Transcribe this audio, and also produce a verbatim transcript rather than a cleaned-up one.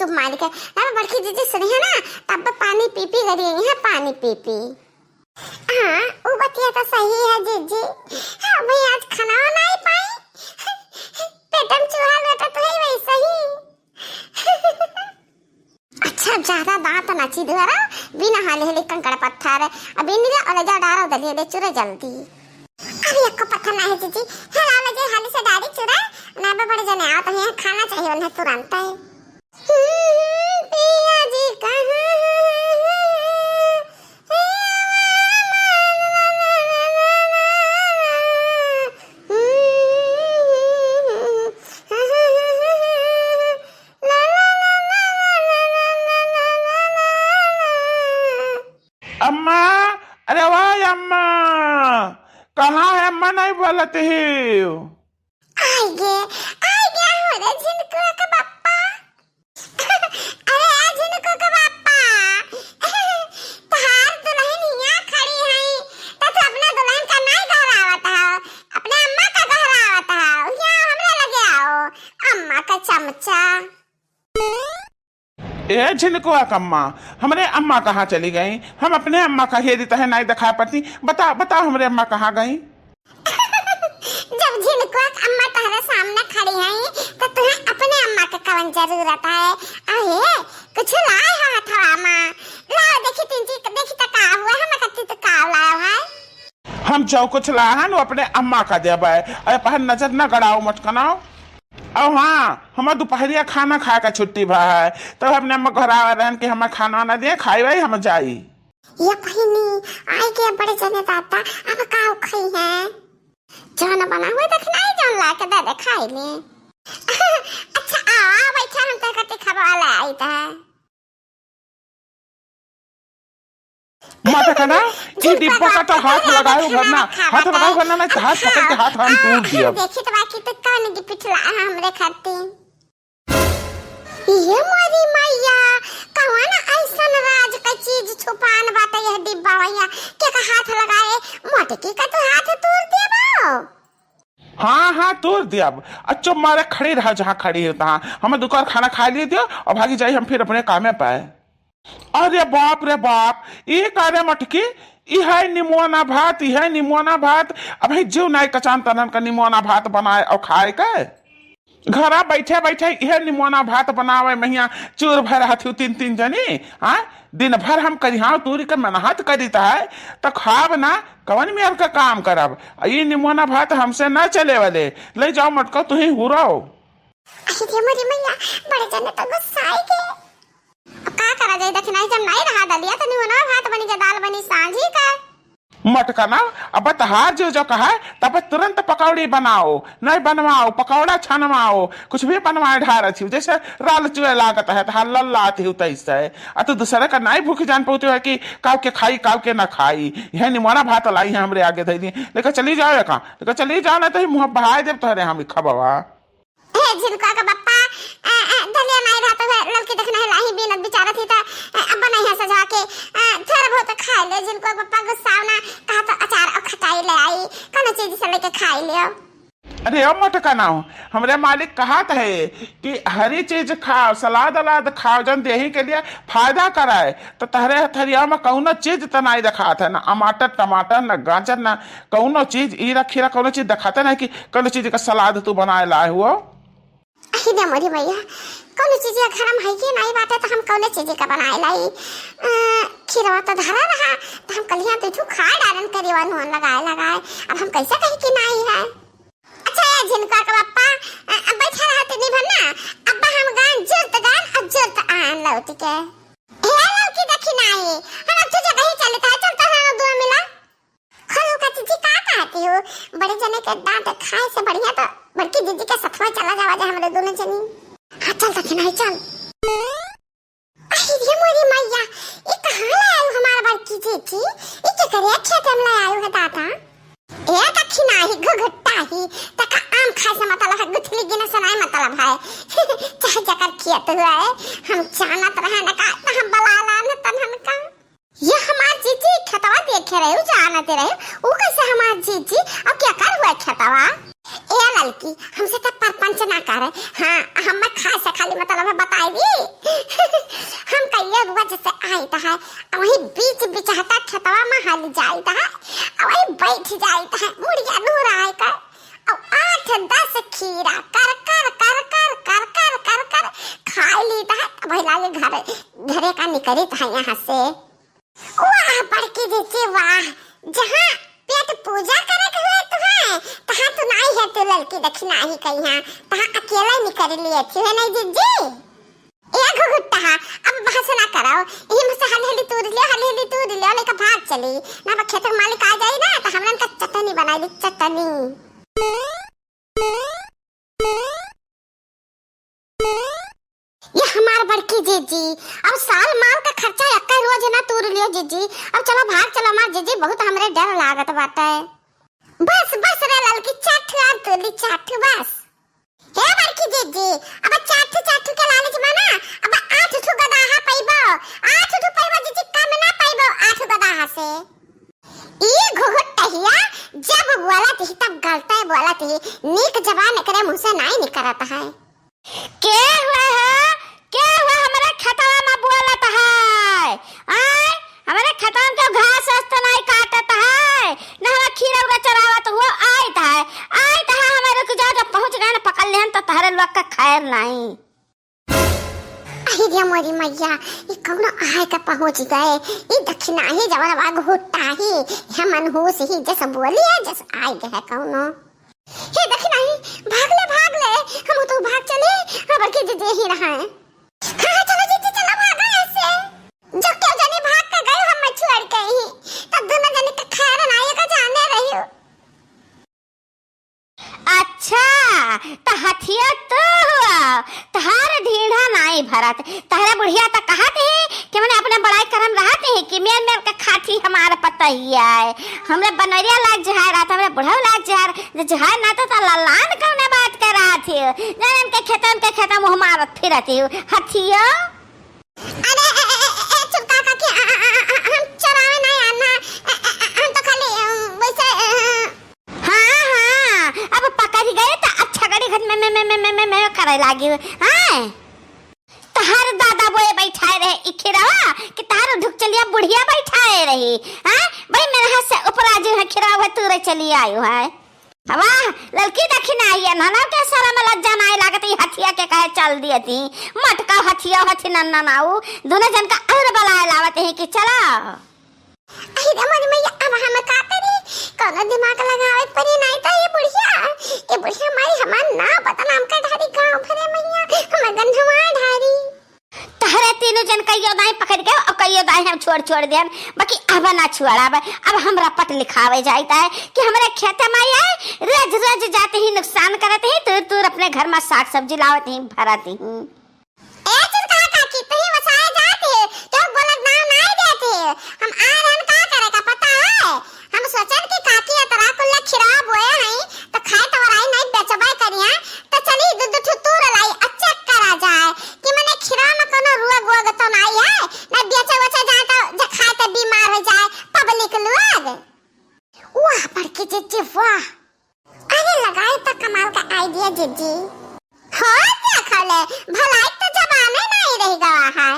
चुप मारी के। ना बड़की जीजी सुनी है ना, तब पानी पी पी करी है, पानी पी पी। हाँ, उ बतिया तो सही है जीजी। हाँ, भाई आज खाना नहीं पाई। पेटम चूहा लोटा तो है वैसे ही। अच्छा, ज्यादा दांत ना चिदुआरा, बिना हाले हाले कंकड़ पत्थर, अब इनके ओले जा डारो दलिए दे चुरे जल्दी। अरे एको पत्थर ना है जीजी, हेला ले जे हाली से डारी चुरे, ना बे बड़े जने आओ तो यहाँ खाना चाहिए उन्हें तुरंत है। हम्म, पिया जी कहाँ हैं? अम्मा, अरे वाह अम्मा, कहाँ है अम्मा, नहीं बोलत ही? आइगे, आइगे, हमरे झिनकुआ के बप्पा। अरे ए झिनकुआ के बप्पा, तहार दुल्हन हियाँ खड़ी है, त तू अपना दुल्हन का नहीं गोहरावत हो, अपने अम्मा का गोहरावत हो। हियाँ हमरे लगे आओ, अम्मा का चमचा। ए झिनकुआ कम्मा, हमरे अम्मा कहाँ चली गई? हम अपने अम्मा का हेरी तहे नाई दिखा पड़ती। बता, बता हमरे अम्मा कहाँ गई? जब झिनकुआ क अम्मा तहरे सामने खड़ी है, तो तुहे अपने अम्मा के कवन जरूरत है? अहे, कुछ लाए हो हथवा मा? लाओ देखी तीन चीज, देखी तो का हुआ है, मैं कत्ती तो का लाओ है? हम जो कुछ लाहन, वो अपने अम्मा का देबे। अरे, पहन नजर न गड़ाओ, मटकनाओ। और हाँ, हमार दोपहरिया खाना खाए का छुट्टी भा है, तो अपने अम्मा घर आवे रहन कि हमें खाना ना दिए, खाई वाई हम जाई। ये बहिनी, आई के बड़े जने दादा, अब का खाई है? जौन बना हुआ देख नहीं, जौन ला के दे दे, खाई ले। अच्छा, आ, आ, बैठा, हम तो कति खबा ले आई था। मत कहना, ई डिब्बा का तो हाथ लगाओ वरना, हाथ लगाओ वरना, नहीं तो हाथ पकड़ के हाथ हम तोड़ दिया। देखी तो बाकी तो कौन की पिछला हमरे खाती। ये मोरी मैया, कौन ऐसन राज का चीज छुपान बाटे यह डिब्बा भैया, के का हाथ लगाए, मोटकी का तो हाथ तोड़ देबो। हाँ, हाँ, तोड़ दिया। अब चुप मारे खड़ी रहा, जहाँ खड़ी हो तहाँ। हमें दुकान खाना खा लिए दियो और भागी जाई, हम फिर अपने कामे पाए। अरे बाप रे बाप, ई का रे मटकी, ई है निमोना भात, ई है निमोना भात। अब है जीव नाई कचान तनन का निमोना भात बनाए और खाए के। घरा बैठे बैठे इहे निमोना भात बनावे महिया चूर भर हथिउ तीन तीन जनी। हाँ, दिन भर हम करिहाव तूरी के मेहनत करीत है, त खाब ना, कवन मेर का काम करब? आ ई निमोना भात हमसे ना चले वाले। ले जाओ मटको, तुही हुरो। अरे रे मोरी मैया, बड़े जने तो गुस्साई के। अब का करा जाई, दखिनाई जब नाई रहा दलिया, तो निमोना भात बनी के दाल बनी सांझी का। मटकना, अब तहार जो जो कहा, तब तुरंत पकौड़ी बनाओ, नहीं बनवाओ, पकौड़ा छनवाओ, कुछ भी बनवाए ढार छी, जैसे राल चुए लागत है, तहार लल्लात ही तैसे। आ तू दूसरे का नहीं भूख जान पाते हो कि काव के खाई, काव के ना खाई। यह निमोना भात लाई है हमरे आगे धैली, लेकर चली जाओ, का लेकर चली जाओ, ना तो ही मुँह बहाए देब तोहरे हम खबवा। हे झिनकुआ के बप्पा, ए, ए, धलिया नाई रहत हुए, ललकी देख नहीं लाही बीनत बिचारत ही त, ए, अब नहीं है सजा के, ए, थोड़ा बहुत खाए ले। झिनकुआ के बप्पा गुस्साओ ना, कहा तो अचार और खटाई ले आई, कौनो चीज से लेके खाई लियो। अरे ओ मटकना हो, हमरे मालिक कहत है कि हरी चीज खाओ, सलाद अलाद खाओ, जौन देही के लिए फायदा कराए। तो तहरे हथरिया में कौनो चीज त नाई देखात है, ना टमाटर, टमाटर, ना गाजर, ना कौनो चीज, ई रखी रहा, कौनो चीज देखाते नहीं कि कौनो चीज का सलाद तू बनाए लाए हुआ। अहि दे मोरी मैया, कौनो चीज या घर में है कि नाई बाटे, तो हम कौनो चीज का बनाए लाई। अ, खीरवा तो धरा रहा, तो हम कलिया तो तू खा डालन करीवा नून लगाए लगाए। अब हम कैसे कही कि नाई है? अच्छा, ये झिनका के पप्पा, अ, अब बैठा रहा तीनी भर ना, अब हम गान जुरत गान और जुरत आन लौट के। हे लौकी देखी नाई, हम अब तुझे कहीं चलता है, चलता है हम दो मिला। हेलो का जीजी, का कहती हो? बड़े जने के डांट खाए से बढ़िया तो बड़की दीदी के सथवा चला जावा जाए हमरे दोनों जनी। हाँ, चल दखिनाई, चल। अरे रे मोरी मैया, ई कहाँ ले आयु हमार बड़की जीजी? ई के करे खेत में ले आयु है दादा? ए दखिनाही घुघुट्टाही, तका आम खाए से मतलब है, गुठली गिने से नहीं मतलब है। चाहे जकर खेत हुआ है, हम जानत रहे न का, त हम बलाला न तनहन का। ये हमार जीजी खेतवा देखे रहे, उ जानते रहे, उ कैसे हमार जीजी? अब क्या कर हुआ खेतवा? ए ललकी, हमसे त परपंच ना करे। हाँ, हम खाए से खाली मतलब है बताई दी। हम कहिए बुआ जैसे आइत है, अब वही बीच बिचहटा खेतवा में हल जाइत है, अब वही बैठ जाइत है, मुड़िया नोराए कर, अब आठ दस खीरा कर कर कर कर कर कर कर कर खाए लीत है। अब वही लागे घर, घरे का निकरित है यहाँ से। वाह बड़की जीजी वाह, जहाँ पेट पूजा करे के हुए तुहे, तहाँ तू नाई है तू ललकी दखिनाही कहिया, तहाँ अकेले निकरि लिए थी, है नहीं जीजी? ए घुघुट्टा, अब बहस ना करो, इही में से हली हली तूर लियो, हली हली तूर लियो, नहीं तो भाग चली, ना अब खेत के मालिक आ जाई ना, तो हमरन का चटनी बनाई ली, चटनी। ये हमार बड़की जीजी, अब साल माल का खर्चा एक्के रोज ना तूर लियो जीजी। अब चलो भाग चलो हमार जीजी, बहुत हमरे डर लागत बाटे। बस बस रे ललकी, चार ठो और तूर ली, चार ठो बस। हे बड़की जीजी, अब चार ठो चार ठो के लालच में ना, अब आठ ठो गदाहा पइबो, आठ ठो पइबो जीजी, कम ना पइबो आठ गदाहा से। ई घुघुटहिया जब बोलत ही तब गलते बोलत ही, नीक जबान एकरे मुँह से नाई निकरत है। के हुआ है? के हुआ हमरे खेतवा में बोलत है? आय, हमरे खेतवा में केहू घास वास तो नाई काटत है, न हमार खीरा उरा चरावत हुआ आइत है, आइत है हमार रुक जाओ, जब पहुँच गए ना पकड़ लेहन तो तहरे लोग का खैर नाई। अहि रे मोरी मैया, ई कौनो आए के पहुँच गए, ई दखिनाही जवन बा घुट्टाही, हे मनहूस ही जस बोली है, जस आए गए है कौनो। हे दखिनाही, भाग ले, भाग ले, हम तो भाग चले, हाँ, बड़की जीजी ही रहा है। हाँ, हाँ, चलो जीजी, चलो, भागो यहाँ से। जो क्यों जनी भाग के गई, हम छोड़ के ही, तब दोनों जनी के खैर ना आए का जाने रही हो। अच्छा, त हथिया तू हुआ, तहार ढीढ़ा नाई भरत, तहरा बुढ़िया त कहत ही कि मने अपने बड़ाई करम रहत ही कि मेर मेर के खाती हमार पतहिया है। हमरे बनरिया लाग जहार रहत, हमरे बुढ़ऊ लाग जहार, जे जहार ना तो त ललान कौने बात के रहत ही, जाने के खेतन के खेतन मुँह मारत फिरत ही हथिया। अरे, ए, ए, ए, ए, चुप का, काकी, आ, आ, आ, आ, हम चरावे ना आना, ए, ए, ए, हम तो खाली, अम, वैसे, अ, हाँ, हाँ, अब पकड़ गए तो अच्छा करी घर में, में, में करे लागी, हाँ? तहार दादा बोए बैठाए रहे ई खिरवा कि तहार ढुकचलिया बुढ़िया बैठाए रही, हाँ? भाई मेरे हाथ से ऊपर आज है खिरवा, वह तू रे चली आयु है। वाह, ललकी दखिनाही है, ननौ के शरम लज्जा नाई लागत, ई हथिया के कहे चल दिए थी। मटका हथिया हथी नन्ना नाऊ, दोनों जन का अउर बलाए लावत ही कि चला। अहि रे मोरी मैया, अब हम का करी? कौनो दिमाग लगावे के पड़ी, नाई तो ये बुढ़िया, ये बुढ़िया माई हमार नाम बदनाम कर ढारी गाँव भरे मैया, हमार गंधवा ढारी। तहरे तीनों जन कहियो दाई पकड़ के और कहियो दाई हम छोड़, छोड़ देन, बाकी अब ना छोड़ब। अब हमरा पट लिखावे जाइत है कि हमरे खेते में आए, रोज, रोज जाते ही नुकसान करत ही, तूर, तूर अपने घर में साग सब्जी लावत ही, भरत ही। ए चुरका काकी, तू ही वसाए जात ही, क्यों बोलत नाम नाई देत ही? हम आ रहन का करे का पता है? हम सोचन कि काकी अतरा कुल्ला खिरवा बोए हई, त खाए तवराई नाई बेचबे करिया, त चली दू दू ठो तूर लाई, आ check करा जाए कि मने खिरवा में कोनो रोग वोग तो नाई है, ना बेचे वेचे जाए त जे खाए त बीमार हो जाए public लोग। वाह बड़की जीजी वाह, अरे लगाए त कमाल का idea जीजी। हो देखले, भलाई त जबाने नाई रह गवा है।